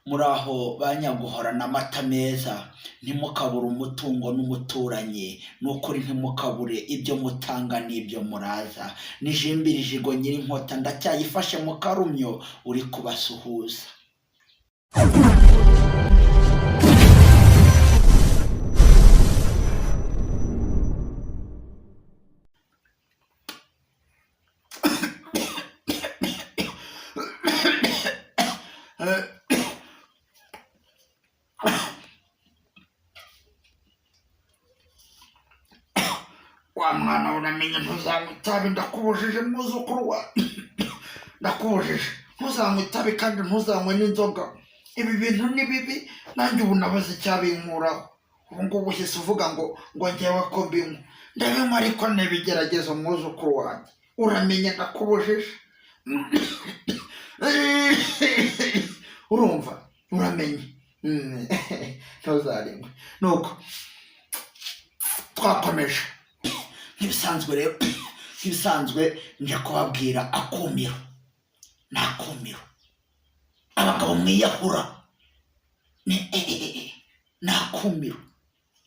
Muraho ba nyaguhorana amata meza, ntimukabure umutungo n'umuturanyi, ni ukuri ntimukabure ibyo mutanga n'ibyo muraza. Nijimbirijigo nyirinkota ndacyayifashe mu karumyo uri kubasuhuza. Wa mwana we, uramenye ntuzanywe itabi, ndakubujije mwuzukuru wa, ndakubujije ntuzanywe itabi kandi ntuzanywe n'inzoga. Ibi bintu ni bibi, nanjye ubu nabuze icyabinkuraho. Ubu ngubu uhise uvuga ngo njyewe ko mbinywa, ndabinywa ariko ni ibigeragezo mwuzukuru wanjye, uramenye ndakubujije. Urumva, uramenye ntuzarinywe. Nuko twakomeje nk'ibisanzwe rero, nk'ibisanzwe nje kubabwira akumiro ni akumiro. Abagabo mwiyahura ni akumiro.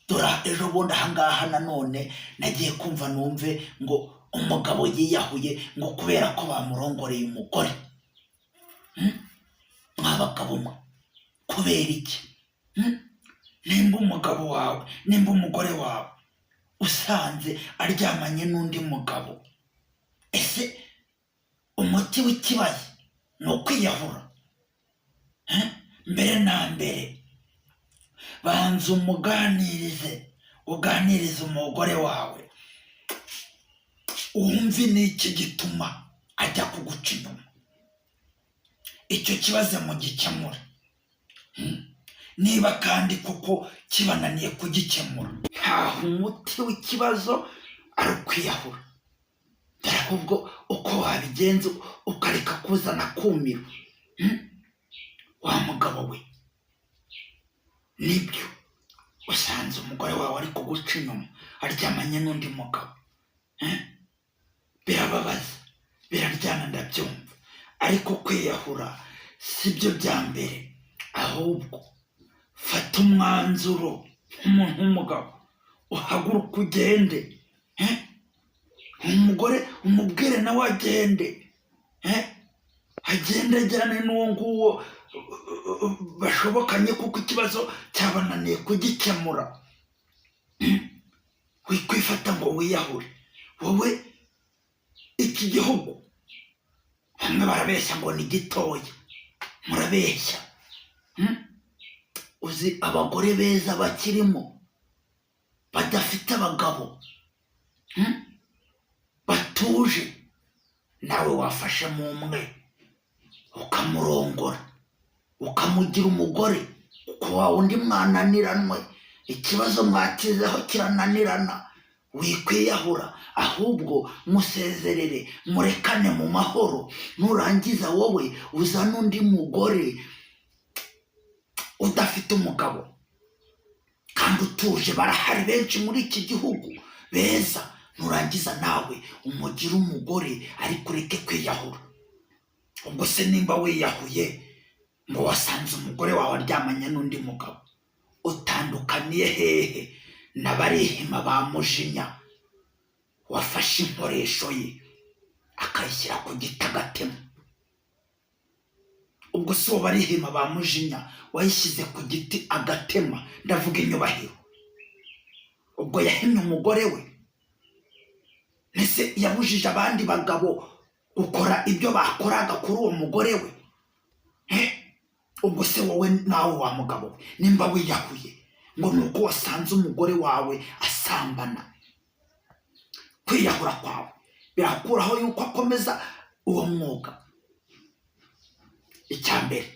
Dore ejo bundi ahangaha nanone nagiye kumva numve ngo umugabo yiyahuye ngo kubera ko bamurongoreye umugore. Mwa bagabo mwe, kubera iki? Nimba umugabo wawe, nimba umugore wawe usanze aryamanye n'undi mugabo, ese umuti w'ikibaye ni ukwiyahura? Mbere na mbere banza umuganirize, uganirize umugore wawe, wumve n'iki gituma ajya kuguca inyuma, icyo kibazo mugikemure. Niba kandi koko kibananiye kugikemura, ntaho umuti w'ikibazo ari ukwiyahura. Dore ahubwo uko wabigenza ukareka kuzana akumiro. Wa mugabo we, nibyo usanze umugore wawe ari kuguca inyuma aryamanye n'undi mugabo, birababaza, biraryana, ndabyumva, ariko kwiyahura si byo bya mbere. Ahubwo fata umwanzuro nk'umuntu w'umugabo, uhaguruke ugende, umugore umubwire nawe agende, agende ajyane n'uwo nguwo bashobokanye, kuko ikibazo cyabananiye kugikemura. Wikwifata ngo wiyahure wowe. Iki gihugu bamwe barabeshya ngo ni gitoya, murabeshya. Uzi abagore beza bakirimo badafite abagabo, batuje, nawe wafashemo umwe ukamurongora ukamugira umugore, kuko wa wundi mwananiranwe, ikibazo mwakizeho kirananirana. Wikwiyahura, ahubwo musezerere, murekane mu mahoro. Nurangiza wowe uzane undi mugore udafite umugabo kandi utuje, barahari benshi muri iki gihugu beza. Nurangiza nawe umugire umugore, ariko ureke kwiyahura. Ubwo se nimba wiyahuye ngo wasanze umugore wawe aryamanye n'undi mugabo, utandukaniye hehe na barihima ba mujinya wafashe inkoresho ye akayishyira ku giti agatema? Ubwo si uwo barihima ba mujinya wayishyize ku giti agatema, ndavuga inyubahiro, ubwo yahimye umugore we? Mbese yabujije abandi bagabo gukora ibyo bakoraga kuri uwo mugore we? Ubwo se wowe nawe wa mugabo we, nimba wiyahuye ngo ni uko wasanze umugore wawe asambana, kwiyahura kwawe birakuraho yuko akomeza uwo mwuga? Icya mbere,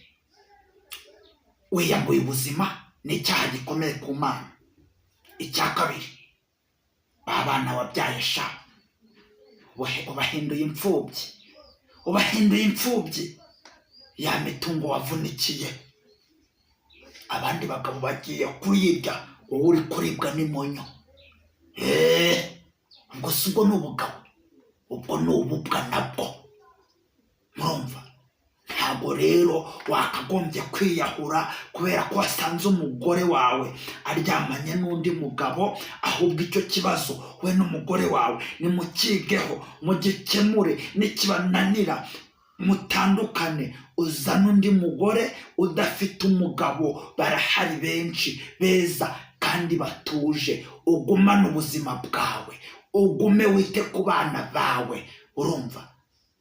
wiyambuye ubuzima, ni icyaha gikomeye ku Mana. Icya kabiri, ba bana wabyaye sha, ubahinduye imfubyi, ubahinduye imfubyi. Ya mitungo wavunikiye, abandi bagabo bagiye kuyirya, wowe uri kuribwa n'imonyo. Ubwo si ubwo ni ubugabo, ubwo ni ububwa nabwo. Murumva nta Ntabwo rero wakagombye kwiyahura kubera ko wasanze umugore wawe aryamanye n'undi mugabo. Ahubwo icyo kibazo we n'umugore wawe nimukigeho, mugikemure. Nikibananira mutandukane, uzane undi mugore udafite umugabo. Barahari benshi beza kandi batuje. Ugumane ubuzima bwawe, ugume wite ku bana bawe, urumva?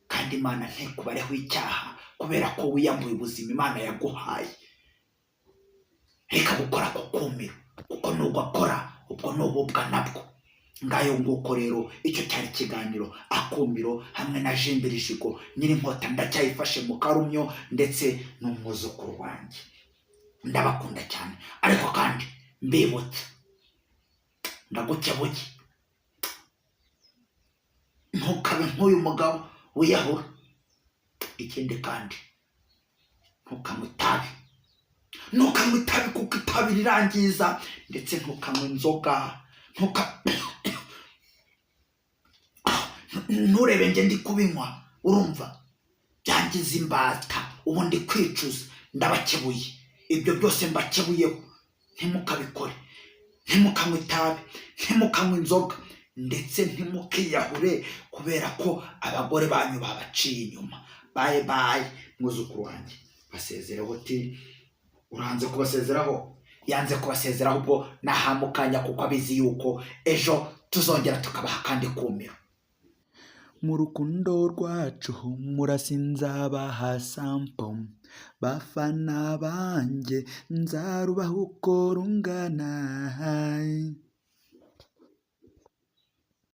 Kandi Imana ntikubareho icyaha kubera ko wiyambuye ubuzima Imana yaguhaye. Reka gukora ako kumiro, kuko nugakora ubwo ni ububwa nabwo. Ngayo nguko rero, icyo cyari ikiganiro Akumiro hamwe na Jimbirijigo Nyirinkota. Ndacyayifashe mu karumyo ndetse n'umwuzukuru wanjye. Ndabakunda cyane, ariko kandi mbibutsa, ndagukebuye, ntukabe nk'uyu mugabo wiyahura. Ikindi kandi, ntukanywe itabi, ntukanywe itabi kuko itabi rirangiza, ndetse ntukanywe inzoga, ntuka nturebe njye ndi kubinywa, urumva? Byangiza imbata. Ubu ndi kwicuza. Ndabakebuye, ibyo byose mbakebuyeho, ntimukabikore. Ntimukanywe itabi, ntimukanywe inzoga, ndetse ntimukiyahure kubera ko abagore banyu babaciye inyuma. Bye bye. Mwuzukuru wanjye, basezereho. Uti uranze kubasezeraho? Yanze kubasezeraho, ubwo nahamukanya, kuko abizi yuko ejo tuzongera tukabaha kandi kumiro. Mu rukundo rwacu murasinzabaha sampo, bafana banjye nzarubaha uko rungana.